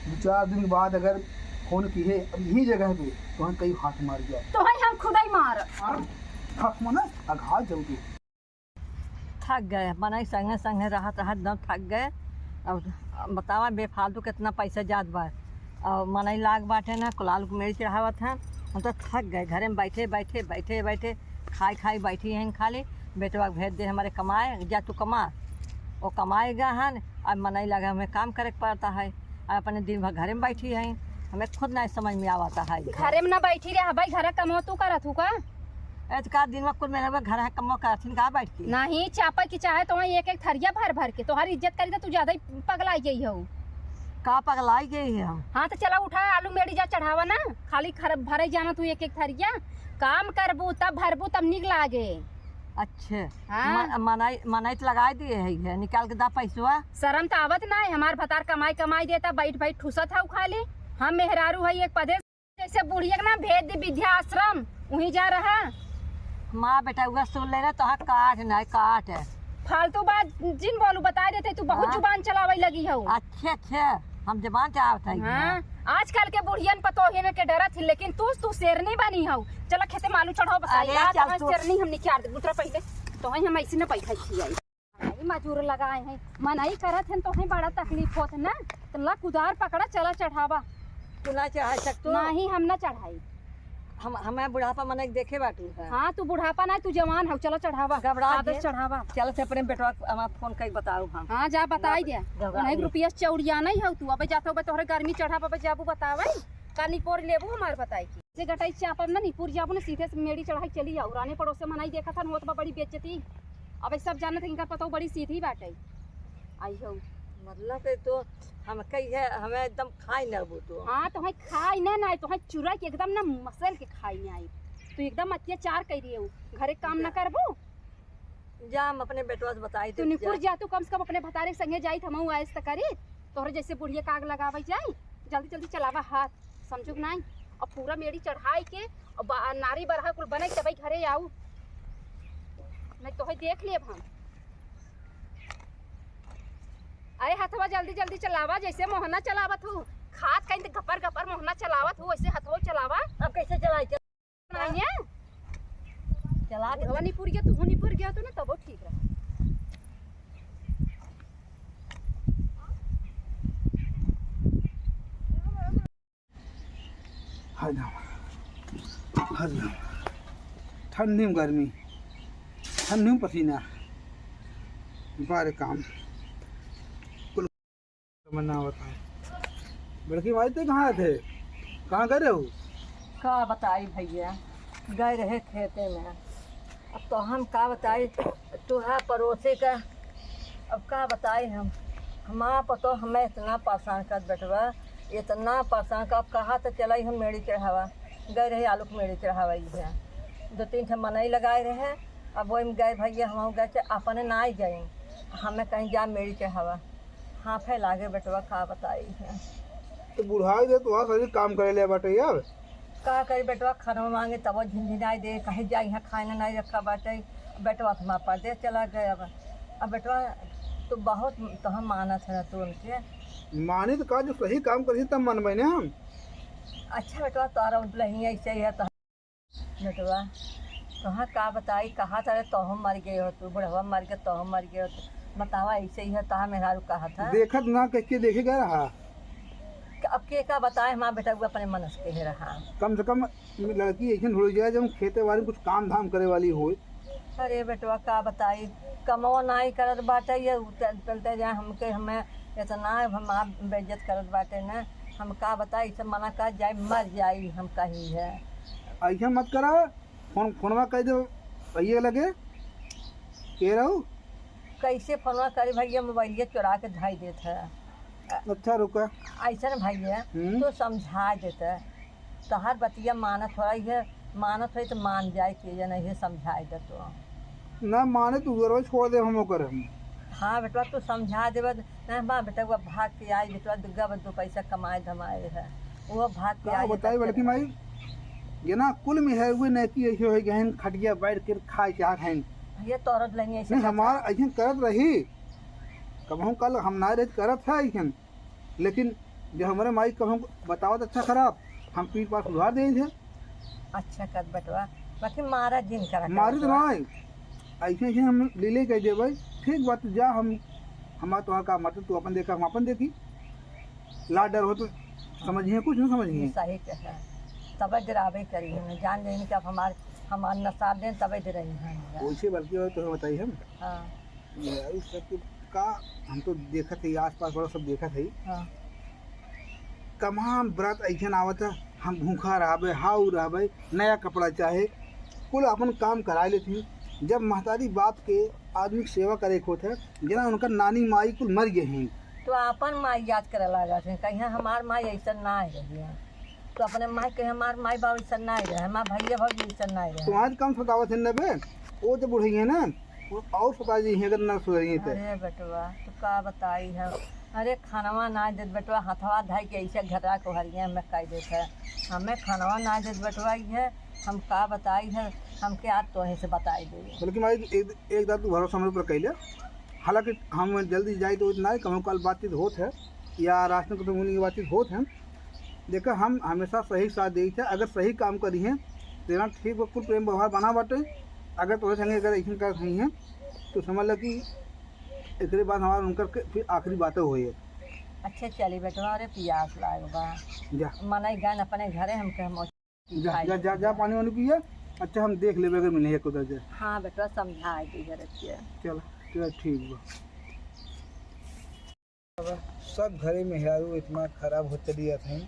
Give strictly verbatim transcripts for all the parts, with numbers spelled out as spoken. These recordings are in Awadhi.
दो चार दिन के बाद अगर फोन किहे अब यही जगह पे, तो हम कई हाथ मार गया। तो है हम खुदाई मार। मार, हाथ मार ना, अघा जाऊ तू। थक गए, मनई संगे संगे रहत रहत एकदम थक गए। अब बतावा, बेफालतू कितना पैसा जात बा। और मनई लाग बाटे ना, कुलाल को मेरी चढ़ावत है। हम तो थक गए, घरे में बैठे बैठे, बैठे बैठे, खाई खाई बैठी हैं खाली। बेटवा के भेज दे हमारे कमाए, जा तू कमा। वो कमाएगा हन, अब मनई लगे हमें काम करे के पड़ता है, और अपने दिन भर घरे में बैठी हैं। हमें खुद नहीं समझ में आवता है। घरे में ना बैठी रहे भाई, घर का कमवा तू करत हूँ का? ए, तो का दिन में कुल मेरे घर है, कमवा करत हन का बैठ के? नहीं, चापा की चाहे तो एक एक थरिया भर भर के, तोहार इज्जत करी तो तू ज्यादा ही पगलाई गई हो। का पगलाई गई है हम? हाँ, तो चला उठा, आलू मेड़ी जा चढ़ावा ना, खाली खर-, भरे जाना तू एक एक थरिया। काम करबू तब भरबू तब निक लागे। अच्छे। हाँ। म-, मनई, मनई तो लगाई दिए है, है, निकाल के दा पैसवा। शर्म तो आवत ना है, हमार भतार कमाई कमाई देता, बैठ बैठ ठुसत है खाली। हम मेहरारू है एक पदे जैसे बुढ़िया के ना भेज दी वृद्धाश्रम, वहीं जा रहा। माँ बेटा, उहे सुन ले ना, तोहार काट ना, काट। फालतू बात जिन बोलू, बता देते, तू बहुत हाँ। जुबान चलावे लगी हो। अच्छे, अच्छे, हम जुबान चलावत है। हाँ, आजकल के बुढ़ियन पतोहियन के डरत ही, लेकिन तू, तू शेरनी बनी हो। चला खेते में आलू चढ़ाओ, बताई। अरे, आज चल तोहार तू। शेरनी हम निकाल दे, उतरा पहले, तो हम ऐसे न बैठा खियाई। भाई मजूर लगाए हैं, मनई करत हैं, तो हैं बड़ा तकलीफ होत ना, तो ला कुदार पकड़ा, चला चढ़ावा। तू ना चढ़ा सकतू? नहीं, हम ना चढ़ाई। हम, हमें बुढ़ापा मनई देखे बाटू है। हाँ, तू बुढ़ापा ना, तू जवान हो, चला चढ़ावा। घबरा आदत के चढ़ावा। चल से अपने बेटवा के हमार फोन कई बताऊ हम। हाँ, जा बताई दे। घबरा उन्हीं के। रुपया चौड़िया नहीं हो तू, अबे जाता हो, तोहरे गर्मी चढ़ा, अबे जाबू बतावे, का निपोर लेबू हमार बताई की। जे गटाई चापब ना, निपुर जाबू ना, सीधे से मेड़ी चढ़ाई चली जाऊ। राने पड़ोसे मनई देखत हन, होत बा बड़ी बेइज्जती। अब सब जानत है, इनका पतोह बड़ी सीधी बाटे। आई हो। मतलब के तो हम कही है, हमें एकदम खाई ना वो तो। हाँ, तो है खाई ना, ना, तो है चुरा के एकदम ना मसल के खाई ना आई। तू एकदम अत्याचार कर रही हो, घरे काम ना जा। करबू? जा, हम अपने बेटवा से बताई तू देब, निपुर जा। जा, तू कम से कम अपने भतारे के संगे जाई, त हमहू आइस त करी। तोहरे जैसे बुढ़िया का आग लगावे जाई, जल्दी जल्दी चलावा हाथ, समझू कि नाई? अब पूरा मेड़ी चढ़ाई के, अब बा-, नारी बरहा कुल बने तबे घरे आऊ, नहीं तोहे देख लेब हम। अरे हथवा जल्दी जल्दी चलावा, जैसे मोहना चलावत हूँ, खात कहीं त गपर गपर मोहना चलावत हूँ, वैसे हथवा चलावा। अब कैसे चलाई? नहीं है? चला के बुढ़वा निपुर गया, तू निपुर गया तो ना, तबो ठीक रहा। हाय राम, हाय राम। ठंडी में गर्मी, ठंडी में पसीना, बारे काम। समझ ना आवत है। बड़की माई, ते कहाँ थे? कहाँ गए रहे हो? का बताई भैया, गए रहे खेते में। अब तो हम का बताई, तोहा पड़ोसी का, अब का बताई हम, हमार पतोह हमें इतना परेशान कर बेटवा, इतना परेशान कर, अब कहा तो चलाई हम मेड़ी चढ़ावा, गए रहे आलू के मेड़ी चढ़ावा ही है, दो तीन ठे मनई लगाए रहे, अब वही में गए भैया, हम गए थे, अपने ना ही गए, हमें कहीं जा मेड़ी चढ़ावा। हाँ, फैला गे बेटवा, का बताई है। तो बुढ़ाई दे, तोहार शरीर काम करे ले बाटे यार। का करी बेटवा, खाना मांगे तब झिनझिनाई दे, कहीं जाई, यहाँ खाना नहीं रखा बाटे। बेटवा तो हमार परदेस चला गए। अब, अब बेटवा तो बहुत तो हम मानत है तू उनके। मानी तो का, जो सही काम करी तब मन बने हम। अच्छा बेटवा, तोरा दुल्हनिया ऐसे ही है तो बेटवा, तोहा का बताई, कहा था रे, तोहू मर गए हो तू, बुढ़वा मर गए, तोहू मर गए हो तू। बतावा, ऐसे ही है, तोहा मेहरारू कहा था। देखत ना कह के देखे गए रहा। अब के का बताए, हमार बेटा वो अपने मनस के ही रहा। कम से कम लड़की ऐसे ढूंढ जाए, जब खेते बाड़ी में कुछ काम धाम करे वाली होए। अरे बेटवा, का बताई, कमवा नाई करत बाटे, ये उतर-, चलते जाए हमके, हमें इतना हमार बेइज्जत करत बाटे न, हम का बताई, इसे मना कर जाए, मर जाई, हम कही है। ऐसा मत करा, फोन, फोनवा कर दो भैया लगे, के रहो। कैसे फोनवा करी भैया, मोबाइलिया चुरा के धाई देत है। अच्छा, रुका। ऐसा न भैया, हम्म। तो समझा देता। तोहार बतिया मानत हो रही है, मानत होई तो मान जाए के, या नहीं समझाए दे तो। ना माने तो उधर छोड़ दे हम ओकर हम। हाँ बेटवा, तू समझा देबे, नहीं बा बेटा, वो भाग के आई बेटवा, दुर्गा बा दो पैसा कमाए धमाए है, वो भाग के का आई बताई बेटवा। बड़की माई, ये ना कुल में है, वो नहीं कि ऐसे हो गए हैं, खटिया बैठ के खाए चाहत हैं। ये तोरत लेंगे ऐसे नहीं, करत हमार है। ऐसे करत रही, कबहू कल हम ना रहे करत है ऐसे। लेकिन जो हमरे माई कब हमको बतावत अच्छा खराब, हम पीठ पास सुधार देई थे। अच्छा कर बेटवा, बाकी मारा जिन करा कर मारी तो बेटवा। ना है, ऐसे ऐसे हम लीले कह देबै। ठीक बात, तू जा, हम हमार तोहार का मतलब, तू अपन देखा, हम अपन देखी। लाड डर हो तो समझिए, कुछ ना समझिए। सही कहा, तब डरावे करी, हम जान लेनी कि अब हमार, हमार नसार देन तबे डरई हम। वैसे बल्कि और तो बताई हम। हाँ। मेहरारू सबके का, हम तो देखत हई, आसपास वाला सब देखत हई। हाँ। तमाम बरात ऐसन आवत है, हम भूखा रहबे, हाउ रहबे, नया कपड़ा चाहे, कुल अपन काम कराए लेत हई। जब महतारी बाप के आदमी के सेवा करे के होत है, जना उनकर नानी माई कुल मर गए हैं। तो अपन माई याद करे लागत है, कहीं हमार माई ऐसन ना रही है। तो अपने माई के, हमार माई बाबू ऐसा ना रहे, हमार भैया भौजी ऐसा ना रहे। तुम्हारे कम सतावत है न बे, वो जब बुढ़ई है ना, वो और सता जी है अगर ना सुधरी है तो। अरे बेटवा, तू का बताई है, अरे खानवा ना देत बेटवा, हथवा धाई के ऐसे घटा को हरिया में कह देत है, हमें खानवा ना देत बेटवा, ये हम का बताई है, हमके आज तोहे से बताई दे। बल्कि माई एक, एक दाँत तू भरोसा हमरे ऊपर कैले, हालांकि हम जल्दी जाई तो इतना है, कहूँ कल बातचीत होत है या रास्ते में कतहूँ उनकी बातचीत होत है, देखा, हम हमेशा सही साथ देई थे। अगर सही काम करी हैं, तेरा ठीक बा, कुल प्रेम व्यवहार बना बाटे। अगर तोरे संगे अगर ऐसन कर सही हैं, तो समझ लो कि एकरे बाद हमार उनकर के फिर आखिरी बातें होई है। अच्छा, चली बेटवा, अरे पियास लाग बा। जा। मनई गन अपने घरे, हमके हम जा, जा, जा, जा, पानी वानी पिए। अच्छा, हम देख लेबे अगर मिले एक उधर से। हाँ बेटवा, समझाए दी घर के। चल, चल, ठीक बा। अब सब घरे मेहरारू इतना खराब होत चली जात हैं।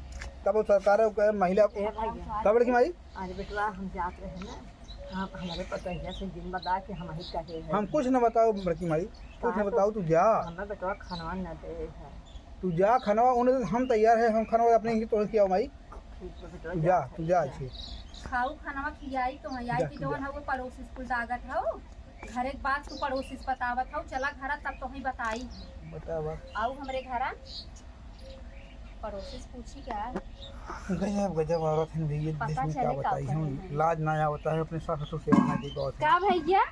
तब वो सरकार कहे महिला ए भैया। का बड़की माई? अरे बेटवा, हम जात रहे ना, आप हमारे पतोहिया से दिन बता के हम ही कहे हैं। हम कुछ न बताओ बड़की माई, कुछ न बताओ, तू जा। हमें बेटवा खानवा न दे है। तू जा, खानवा उन्हें हम तैयार है, हम खानवा अपने ही तोड़ के आओ माई। ठीक बा बेटवा, तू जा, जा। तू जा, जा। अच्छी। खाऊ खानवा खियाई तो है, जा, आई कि तू जवन जा। है वो पड़ोसी स्कूल से आगत हौ। घरे के बात तू पड़ोसी से बतावत हौ, चला घरा तब तोही बताई। बतावा। आऊ हमरे घरा पड़ोसी से पूछी का? गजब, गजब औरत हैं भैया, पता देश में का चले का बताई हम, कहे हैं। लाज ना आवता है अपने सास ससुर सेवा ना दे पावत है। का भैया?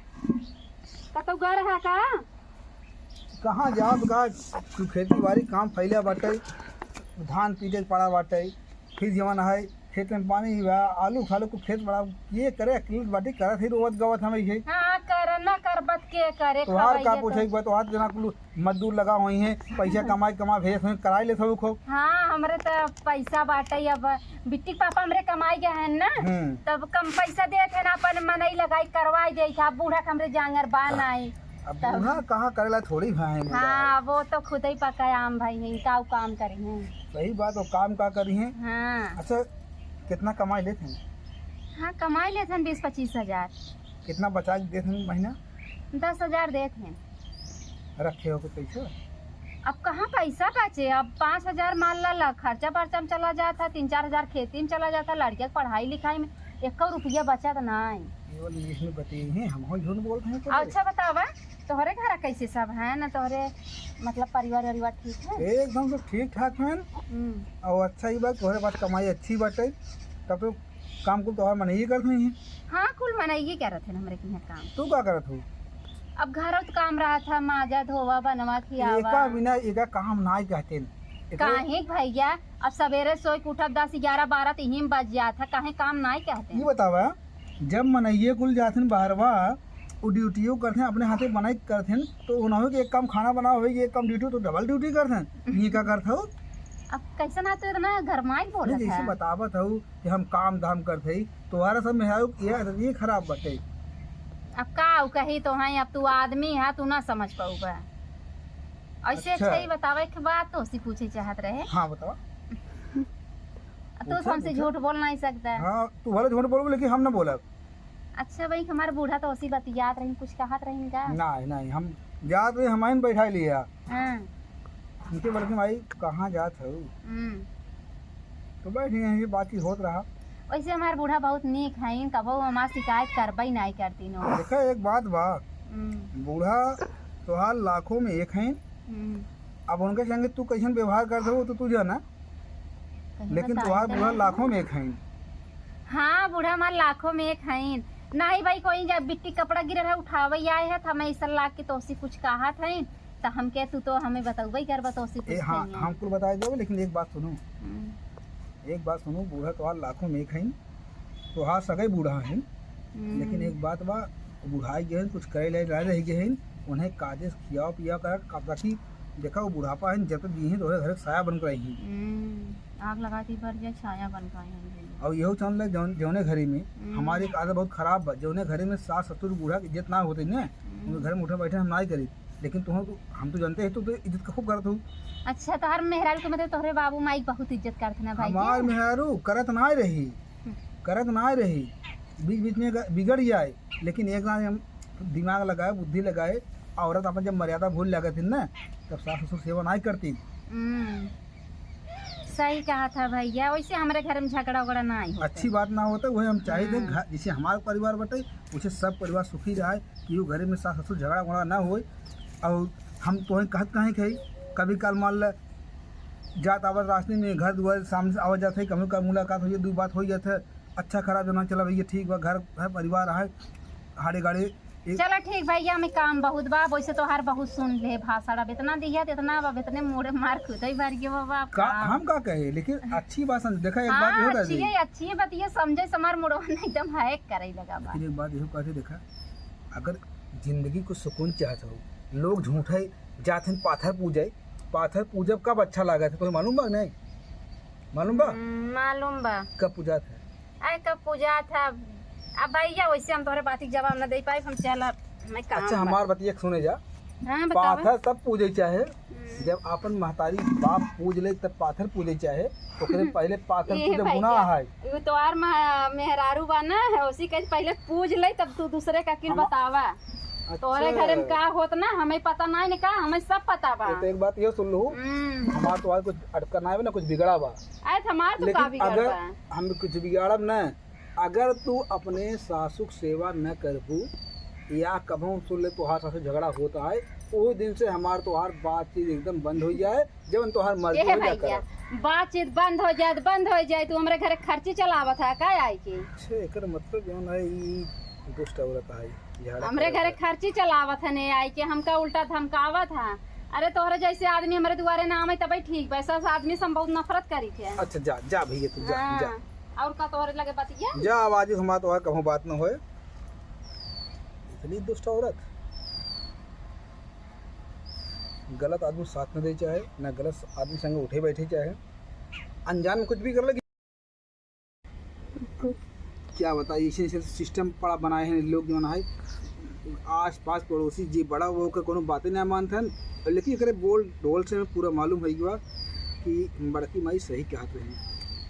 कतौ गए रहा का? कहाँ जाब का? तू खेती बाड़ी काम फैले बाटे, धान पीटे के पड़ा बाटे, फिर जवन है खेत में पानी बा, आलू खालू कुल खेत बड़ा, ये करे अकेले बाटी करत ही रोवत गवत हम ऐसे। हाँ, कर ना करबत के करे, तोहार खवाइए का तो। पूछे के बा, तोहार जना कुल मजदूर लगा होई हैं, पैसा कमाई कमा भेज होई, कराई लेत हो खूब। हाँ, हमरे त पैसा बाटे, अब बिट्टी के पापा हमरे कमाई गए हैं ना, हम्म। तब कम पैसा देत हैं ना, अपन मनई लगाई करवाई देत है। अब बूढ़ा के हमरे जांगर बा नाई। अब तब बूढ़ा कहाँ करेला, थोड़ी भाई हैं बूढ़ा। हाँ, वो तो खुद ही पका आम भाई हैं, का उ काम करी हैं। सही बात, वो काम का करी हैं। हाँ। अच्छा, कितना कमाई लेत हैं? हाँ, कमाई लेत हैं बीस पच्चीस हजार। कितना बचा के देत हैं महीना? दस हजार देत हैं। रखे हो के पैसा? अब कहाँ पैसा बचे, अब पाँच हजार मान ला, ला खर्चा बर्चा में चला जात है, तीन चार हजार खेती में चला जात है, लड़किया के पढ़ाई लिखाई में एको रुपया बचत नाई। केवल इंग्लिश में बतिये हैं, हम हो झूठ बोलत हैं तो। अच्छा बतावा, तोहरे घरा कैसे सब हैं ना, तोहरे मतलब परिवार वरिवार ठीक है? एकदम सब ठीक ठाक हैं। हम्म। और अच्छा ही बात, तोहरे पास कमाई अच्छी बाटे, तब तो काम कुल तोहार मनइये करत होइहैं। हाँ, कुल मनइये करत हैं हमरे किहाँ काम। तू का करत हो? अब घरौत काम रहत है, माजा, धोवा, बनवा, खियावा। एका बिना एका काम नाई कहते हैं। एका काहे भैया, अब सबेरे सोइ के उठब दस, ग्यारह, बारह त इही में बज जात है, काहे काम नाई कहते हैं? ये बतावा, जब मनइये कुल जात हैं बाहरवा, उ ड्यूटियो करत हैं, अपने हाथे बनाई करत हैं, तो उन्हों के एक काम खाना बनाओ होई, एक काम ड्यूटी, तो डबल ड्यूटी करत हैं। ये का करत हो? अब कैसे ना तो इतना घर में ही बोलत नहीं, जैसे है। बतावत हूँ कि हम काम धाम करत हई, तोहरा सब मेहरारू के ये आदत ये खराब बाटे। अब का उ कही तो हैं, अब तू आदमी है, तू ना समझ पाऊबा। ऐसे अच्छा। अच्छा ही बतावे के बात तो उसी पूछे चाहत रहे। हाँ, बतावा। तू पूछा, हमसे पूछा। झूठ बोल नहीं सकता। हाँ, तू भले झूठ बोलबो, लेकिन हम ना बोलब। अच्छा भाई, हमार बूढ़ा तो उसी बतियात रही, कुछ कहत रही का? नहीं, नहीं, हम जात रही, हम आइन बैठा लिया। हाँ। उनके बल्कि भाई कहाँ जात हो? हम्म। तो बैठ गए हैं, ये बातचीत होत रहा। वैसे हमार बूढ़ा बहुत नीक हैं, कबो हमार शिकायत करबे नहीं करती नो। देखा, एक बात बा, हम्म। बूढ़ा तोहार लाखों में एक हैं। हम्म। अब उनके संगे तू कैसन व्यवहार करत हो, तो तू जाना। कहीं लेकिन बताई तोहार तो बूढ़ा नहीं। लाखों में एक हैं। हाँ, बूढ़ा हमार लाखों में एक हैं। नहीं भाई, कोई जब बिट्टी कपड़ा गिरे रहे, उठावे आए है, तो हमें ऐसा लाग के तोसी कुछ कहत हैं। त हमके तू तो हमें बतउबे करबा, तो उसी ए, कुछ हाँ, नहीं है। हम कुल बताए देबो, लेकिन एक बात सुनो। हम्म। एक बात सुनो, बूढ़ा तोहार लाखों में एक हईन, तोहार सगई बूढ़ा हईन, हम्म। लेकिन एक बात बा, बुढ़ाई गए हईन, कुछ करे लायक ना रह गए हईन, उन्हें कायदे से खियाओ पियाओ करा, का-, ताकि देखा वो बुढ़ापा हईन, जब तक जी हैं, तोहरे घर के साया बन के रही। हम्म, आग लगा दी, भर जाए, छाया बन के आई हैं। और यहो चल रहा है, जौन-, जौने घरे में हम्म। हमारी एक आदत बहुत खराब बा, जौने घरे में सास ससुर बूढ़ा के इज्जत ना होते ने, हम्म। उनके घर में उठे बैठे हम ना ही करी। लेकिन तुम तो, हम तो जानते हैं, तू तो इज्जत का खूब करत हो। अच्छा, तोहर मेहरारू के मतलब तोहरे बाबू माई बहुत इज्जत करत ना भाई हमार के? मेहरारू करत ना रही, हम्म। करत ना रही, बीच बीच में ग-, बिगड़ जाए, लेकिन एक बार हम दिमाग लगाए, बुद्धि लगाए, औरत अपन जब मर्यादा भूल लागत है ना, तब सास ससुर सेवा ना करती। हम्म, सही कहा था भैया, वैसे हमरे घर में झगड़ा उगड़ा ना ही होता। अच्छी बात ना होता, वही हम चाहिए थे, हम्म। घर, जैसे हमारा परिवार बटे, वैसे सब परिवार सुखी रहे। कि वो घरे में सास ससुर झगड़ा वगड़ा ना होए। और हम तोहे कहत काहे के हई, कभी काल मान ल जात आवत रास्ते में घर दुआर सामने से आवत जात है, कभी काल मुलाकात होइ जाए, दू बात होइ जात है, अच्छा खराब जना चला भैया ठीक बा, घर है परिवार है, हाड़े गाड़े एक चला ठीक भैया, हमें काम बहुत बा, वैसे तोहार बहुत सुन ले भाषण, अब इतना दिया, इतना अब इतने मोड़े मार खुदे भर गए बाबा, अब का, का? हम का कहे, लेकिन अच्छी बात समझ, देखा एक बात हाँ, ये होता है अच्छी जी। है, अच्छी है बात, ये समझे से हमार मुड़वा ना एकदम हैक करे लगा बा। लेकिन एक बात ये कहते देखा, अगर जिंदगी को सुकून चाहत हो, लोग झूठे जात हैं पाथर पूजे, पाथर पूजब कब अच्छा लागत है, तुम्हें मालूम बा नहीं? मालूम बा? हम्म, मालूम बा। कब पूजात है? अरे, कब पूजात है? अब भैया, वैसे हम तोहरे बात के जवाब ना दे पाए, हम चला, हमें काम अच्छा, बा। हमार बतिया के सुने जा। हाँ, बतावा। पाथर तब पूजे चाहे, हम्म। जब आपन महतारी बाप पूज ले, तब पाथर पूजे चाहे, ओकरे पहले पाथर ये पूजे भैया, गुनाह है। ये तोहार मा-, मेहरारू बा ना, उसी के पहले पूज ले, तब तू दूसरे का किल हम बतावा। अच्छा। तोहरे घरे में का होत ना, हमें पता नहीं ने का, हमें सब पता बा। ये तो एक बात ये सुन लू, हम्म। हमार तोहार कुछ अटका ना है ना, कुछ बिगड़ा बा। अरे, हमार तो लेकिन का बिगड़ अगर बा? हम कुछ बिगाड़ब ना, अगर तू अपने सासुक सेवा न करबू या कभू सुन ले तोहार सासु झगड़ा होता है, ओही दिन से हमार तोहार बातचीत एकदम बंद हो जाए, जवन तोहार मर्जी ए हो जा भैया, करा। बातचीत बंद हो जाए, बंद हो जाए, तू हमरे घरे खर्ची चलावत है का आई के? छे, एकर मतलब जवन है, ई दुष्ट औरत है, झाड़ा हमरे करे घरे वाला। खर्ची चलावत है ने आई के, हमका उल्टा धमकावत है। अरे तोहरे जैसे आदमी हमरे दुआरे ना आवे तबे ठीक बा, ऐसा आदमी से हम बहुत नफरत करी थे। अच्छा जा, जा भैया तू जा, हाँ। जा। और का तोहरे लगे बतिया? जा, अब आज हमार तोहार कहूँ बात न होए। इतनी दुष्ट औरत, गलत आदमी साथ न दे चाहे, ना गलत आदमी संगे उठे बैठे चाहे, अनजान में कुछ भी कर ले। क्या बताई, ऐसे ऐसे सिस्टम पड़ा बनाए हैं लोग, जौन है आस पास पड़ोसी जे बड़ा वो के कोनो बातें ना मानत हन, लेकिन एकरे बोल ढोल से हमें पूरा मालूम होइ गवा कि बड़की माई सही कहत रही,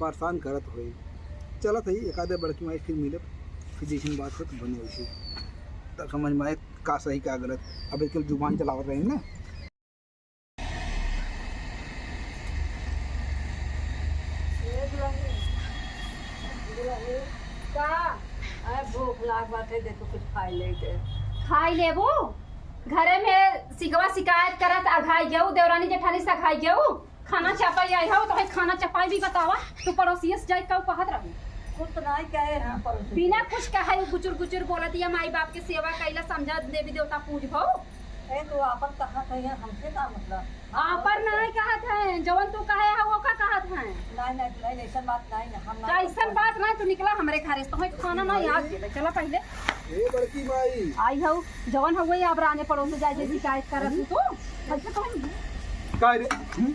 परेशान करत होई। चलत है एक आधे बड़की माई फिर मिलब, फिर जैसन बात हो तो बने वैसे, तब समझ में आए का सही का गलत। अब एक जुबान चलावत रही ना। ए दुल्हन, दुल्हन, का? अरे भूख लाग बाटे, देखो कुछ खाई लेके। खाई लेबू? घरे में सिकवा शिकायत करत अघाई गऊ, देवरानी जेठानी से अघाई गऊ। खाना चपाई आई हो, तो है खाना चपाई भी बतावा। तू पड़ोसिये से जाई का कहत रहू? कुछ नहीं कहे हैं पड़ोसी। बिना कुछ कहे उ गुचुर गुचुर बोलत या माई बाप के सेवा कैला समझा देवी देवता पूज हो। ए, तू आपन कहत है, हमसे का मतलब? आपन नहीं कहत है, जवन तू कहे है, वो का कहत है? नहीं, नहीं, नहीं, ऐसन बात नहीं है, हम नहीं कैसन बात नहीं, तू निकला हमरे घरे से, तो खाना नहीं याद देबे। चला पहले। ए बड़की माई। आई हऊ, जवन हऊ, वही आप राने पड़ोस में जाए, जे शिकायत करत हूँ तू। कैसे कहूँ? का रे? हम्म?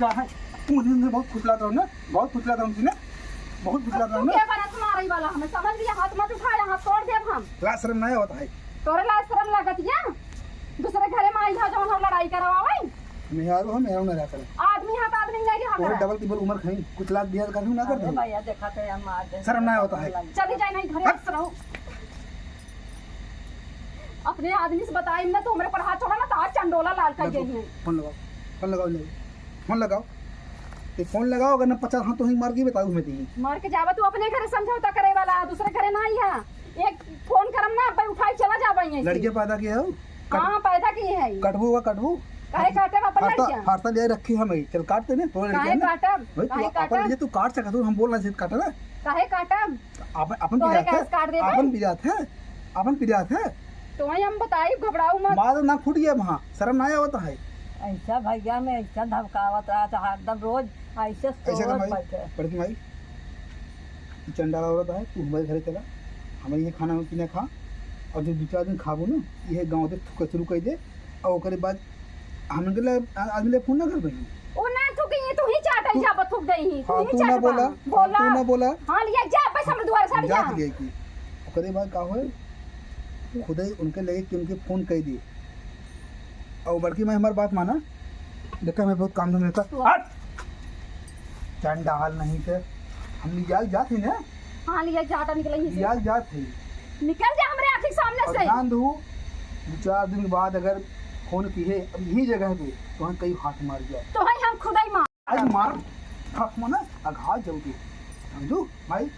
का है? तू दिन में बहुत फुसलात रहो ना, बहुत फुसलात रहो हमसे ना, बहुत फुसलात रहो तू ना। के बरस मारे वाला हमें, समझ लिया, हाथ मत उठाया, हाथ तोड़ देब हम। लाज शर्म नहीं होता है। तोरे लाज शर्म लागत या? दूसरे घरे में आई हो, जवन हम लड़ाई करवावे। मेहरारू हो, मेहरारू ना रहा करे। आदमी हाथ आदमी नहीं रहा तोरे करे। डबल टिबल उम्र खाई, कुछ लाग दिया कर दूं ना कर अरे दूं। भैया, देखा तो हम मार दे। शर्म ना होता है। चली जाए नहीं घरे, हट। बस रहो। अपने आदमी से बताई ना तो हमरे पर हाथ छोड़ा ना तो आज चंडोला लाल कर रखो। देंगे। फोन लगाओ, फोन लगाओ, ले। फोन लगाओ। ये फोन लगाओ, अगर ना पचास हाथ तो ही मार के बताओ मैं दी। मार के जावा तू अपने घरे समझौता करे वाला, दूसरे घरे ना आई है। एक फोन करम ना, अब उठाई चला जावा यहीं से। लड़के पैदा किए हो? कट- हाँ, पैदा किए हैं। कटबू का कटबू? काहे काटे बा अपन हरता, लड़कियां? हरता ले रखी हम ही। चल काट दे ने, तोरे काहे लड़कियां ना। काटब? भाई, तू काहे अपन काटब? ले तू काट सकत हो, हम बोल रहे हैं काटे ना। काहे काटब? अपन, अपन तोरे पिरात है, गैस काट देबे? अपन पिरात है, अपन पिरात है। तो वही हम बताई, घबराऊ मत। मार ना फूट गया वहाँ, शर्म ना आवत है। ऐसा भैया में ऐसा धमकावत रहा था हरदम रोज, ऐसे ऐसा कर सोच भाई, बैठे। बड़की माई, ई चंडाल औरत है, तू हमारे घरे चला, हमारे यहाँ खाना पीना खा, और जो दो चार दिन खाबो ना, यह गाँव दे थुका शुरू कर दे, और ओकरे बाद हमन के लिए आ-, आदमी ले फोन ना कर बहिन। ओ ना थूकी, ये तू ही चाटा ही जाबा थूक दे ही, तू हाँ, ही तू ना चाटा बोला, बा। हाँ, बोला। तू ना बोला। हाँ, लिया जा, पैसा हमरे दुआरे से जा। लिया की। ओकरे बाद का होए, खुदे उनके लगे कि उनके फोन कर दिए। और बड़की माई हमार बात माना, देखा मैं बहुत काम धंधा रहता। तू हट! चंडाल नहीं थे, हम लिया जात ही ना। हाँ, लिया जाता निकले ही से। लिया जात है। निकल जा हमरे आँखी के सामने और से। ध्यान दू, दो चार दिन बाद अगर फोन किहे, अब यही जगह पे, तो हम कई हाथ मार दिया। तो है हम खुदाई मार। आज मार, हाथ मार ना, अघा जाऊ तू। समझू? भाई,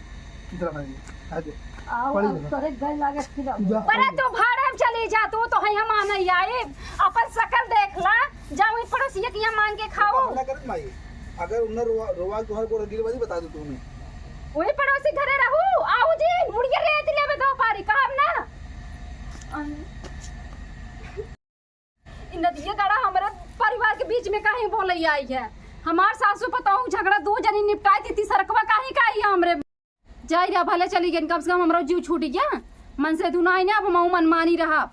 इधर आ भाई, आ दे। आओ, पड़ी आओ, लगा। तोरे गल लागे फिर आओ। जा, अरे पड़ी। तो भाड़ हम चली जा, तू तो है हम आना ही आए। अपन शकल देख ला, जा वही पड़ोसिया के यहाँ मांग के खाओ। हमला करत माई, अगर उन्हें रोवा, रोवा के तुम्हारे को गिर बाजी बता दो तूने। वही पड़ोसी घरे रहू, आओ जी, मुड़िया रेत लेवे दो पारी, कहब ना। इ नदिया गड़ा हमरे परिवार के बीच में काहे बोले आई है? हमार सासू पतोहू झगड़ा दो जनी निपटाई थी, तीसरकवा काहे का आई है हमरे? जाई रहा, भले चली गई, कम से कम हमरो जीव छूट गया। मन से तू ना आई ना, अब हम मनमानी रहा।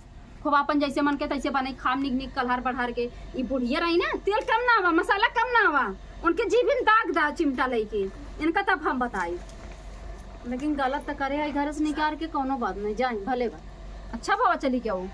खूब अपन जैसे मन के तैसे बने, खाम निक निक कलहर बढ़ार के। ई बुढ़िया रही ना, तेल कम ना आवा, मसाला कम ना आवा, उनके जीभ में दाग दा चिमटा लेके, इनका तब हम बताई। लेकिन गलत तो करे आई, घर से निकाल के, कोनो बात नहीं, जाई भले बा। अच्छा बाबा, चली गया वो।